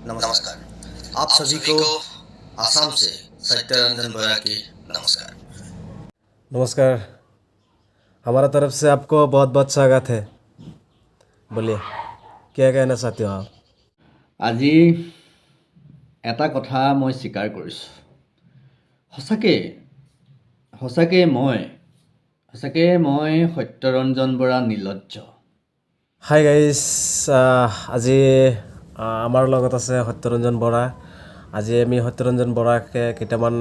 नमस्कार। आप सभी को आसाम से सत्यरंजन बरा की नमस्कार। नमस्कार, हमारा तरफ से आपको बहुत बहुत स्वागत है। बोलिए, क्या कहना चाहते हो आप? আজি এটা কথা মই স্বীকাৰ কৰিছোঁ। সঁচাকৈ সঁচাকৈ মই সত্যৰঞ্জন বৰা নিৰ্লজ্জ। হাই গাইজ, আজি আমাৰ লগত আছে সত্যৰঞ্জন বৰা। আজি আমি সত্যৰঞ্জন বৰাকে কেইটামান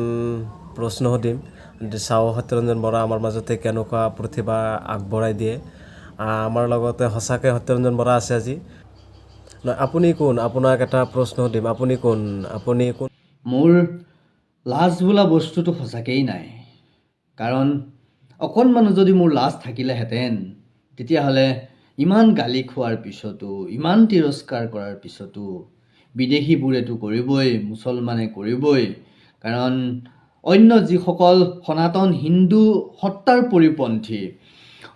প্ৰশ্ন সুধিম। চাওঁ সত্যৰঞ্জন বৰা আমাৰ মাজতে কেনেকুৱা প্ৰতিভা আগবঢ়াই দিয়ে। আমাৰ লগতে সঁচাকৈ সত্যৰঞ্জন বৰা আছে আজি। নহয়, আপুনি কোন? আপোনাক এটা প্ৰশ্ন সুধিম, আপুনি কোন? আপুনি কোন? মোৰ লাজ বোলা বস্তুটো সঁচাকৈয়ে নাই। কাৰণ অকণমানো যদি মোৰ লাজ থাকিলেহেঁতেন, তেতিয়াহ'লে ইমান গালি খোৱাৰ পিছতো, ইমান তিৰস্কাৰ কৰাৰ পিছতো, বিদেশীবোৰেতো কৰিবই, মুছলমানে কৰিবই, কাৰণ অন্য যিসকল সনাতন হিন্দু সত্তাৰ পৰিপন্থী,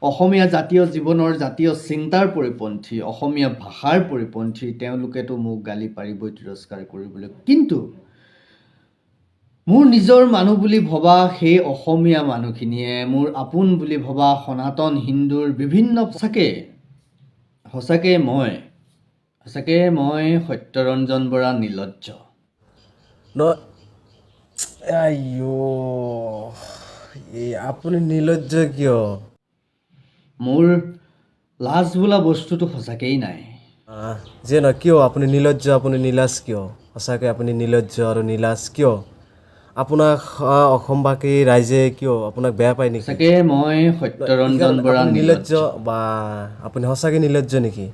অসমীয়া জাতীয় জীৱনৰ জাতীয় চিন্তাৰ পৰিপন্থী, অসমীয়া ভাষাৰ পৰিপন্থী, তেওঁলোকেতো মোক গালি পাৰিবই, তিৰস্কাৰ কৰিবলৈ। কিন্তু মোৰ নিজৰ মানুহ বুলি ভবা সেই অসমীয়া মানুহখিনিয়ে, মোৰ আপোন বুলি ভবা সনাতন হিন্দুৰ বিভিন্ন, সঁচাকৈ মই সত্যৰঞ্জন বৰা নিৰ্লজ্জ। ন আইঅ, এই আপুনি নিৰ্লজ্জ কিয়? মোৰ লাজ বোলা বস্তুটো সঁচাকৈয়ে নাই। যিয়ে নহয়, কিয় আপুনি নিৰ্লজ্জ, আপুনি নিলাজ কিয়? সঁচাকৈ আপুনি নিৰ্লজ্জ আৰু নিলাজ কিয়? আপোনাক অসমবাসী ৰাইজে কিয় আপোনাক বেয়া পায় নেকি? সঁচাকৈ মই সত্যৰঞ্জন বৰা আপুনি নিৰ্লজ্জ। নিৰ্লজ্জ বা আপুনি সঁচাকৈ নিৰ্লজ্জ নেকি?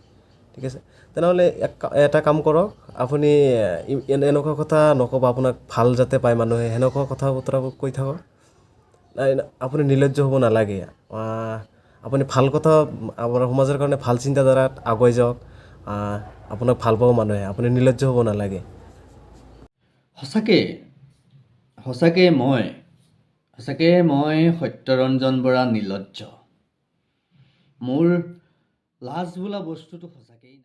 ঠিক আছে, তেনেহ'লে এটা কাম কৰক, আপুনি এনেকুৱা কথা নক'ব। আপোনাক ভাল যাতে পায় মানুহে, সেনেকুৱা কথা বতৰাবোৰ কৈ থাকক। নাই নাই, আপুনি নিৰ্লজ্জ হ'ব নালাগে। আপুনি ভাল কথা, আমাৰ সমাজৰ কাৰণে ভাল চিন্তাধাৰাত আগুৱাই যাওক। আপোনাক ভাল পাব মানুহে। আপুনি নিৰ্লজ্জ হ'ব নালাগে। সঁচাকৈ মই সত্যৰঞ্জন বৰা নিৰ্লজ্জ। মোৰ লাজ বোলা বস্তুটো সঁচাকৈয়ে নাই।